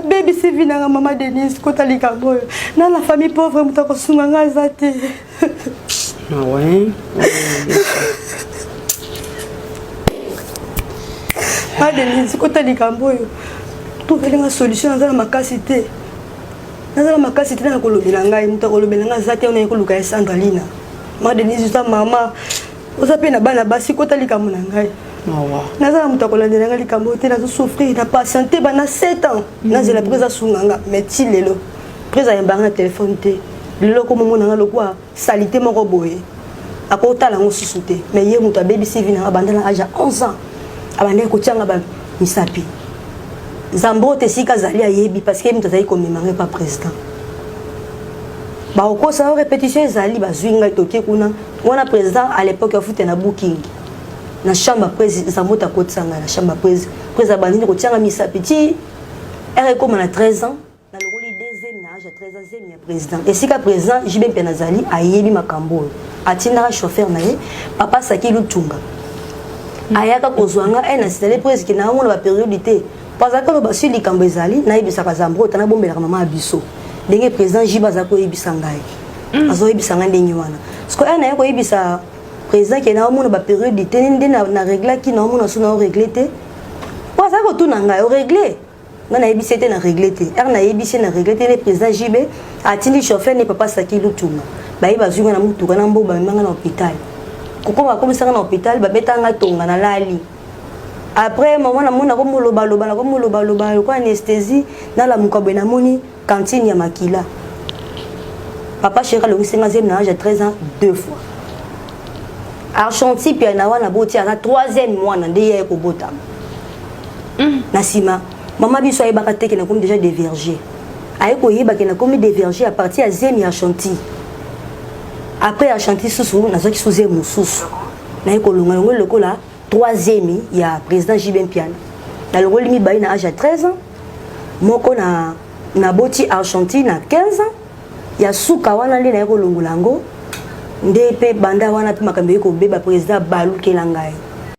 Abebisi vie nanga, mama Denise, kota likambo oyo. Na la famille pauvre, moto akosunga nga aza te. Ah ouais. Mama Denise, kota likambo oyo. Tozali nga solution, naza na makasi te. Naza na makasi te na kolobela ngai, moto akolobela ngai aza te. Wana koluka ya Sandra Lina. Mama Denise, oza mama, oza mpe na bana basi, kota likambo na ngai. Naza na moto akolandela ngai likambo te, nazosouffrir na patiente bana 7 ans, nazela mpe asunga nga, mais ti lelo prise ayambanga na telefone te. Lelo komomona nga lokwa saleté moko boye, akotala yango susu te. Mais ye moto abebisi vie nanga banda na age ya 11 ans, abandaki kotianga bamisapi. Zambote esika azali ayebi, parce que ye moto azali komema ngai pa président. Bakokosa yo, répétition ezali, bazwi ngai, toke kuna wana. Président à l'époque afute na booking na chambre. Après, Zambote akotisa ngai na chambre. Après, président abandini kotianga misapi ti ere ekóma na 13 ans. Nalongoli deuxième na age ya 13 ans, zemi ya président. Esika président JB mpe nazali, ayebi makambo oyo, atindaka chauffeur na ye, papa Saki Lutunga, ayaka kozwa nga e na sitale presque naomona bapériode te, po azalaki oloba si likambo ezali, nayebisaka Zambro, nabombelaka mama ya biso. Ndenge président JB aza koyebisa ngai, azoyebisa ngai ndenge wana. Siko e naye koyebisa président ke naomona bapériode te, nde na réglaki, naomona so nao régler te, po azalaki kotuna ngai: orégler? Nga nayebisi ete na régler te. Ere nayebisi na régler te, nde président JB atindi chauffeur ne, papa Saki Lutunga. Baye bazwi nga na motuka na mboka, bamemanga na hôpital. Kokoma bakomisanga na hôpital, babetanga tonga, nalali. Après mama, namoni nakomolobaloba, nakomolobaloba lokola anesthésie. Nalamuka boye, namoni cantine ya makila. Papa chéri alongisinga zemi na age ya 13 ans deux fois. Archanti pia na wana boti, aza troisième mwana nde ye kobotama. Na nsima, mama biso ayebaka te ke nakomi déjà dévierge. Aye koyeba ke nakomi dévierge à partir ya zemi ya Archanti. Après Archanti susu, nazwaki su zemi mosusu, naye kolonga yango lokola troisième ya président JB Mpiana. Nalongoli mibale na age ya 13 ans, moko na naboti Argentine na 15 ans. Ya suka wana nde naye kolongola yango, nde mpe banda wana mpe makambo eye kobeba. Président balukela ngai.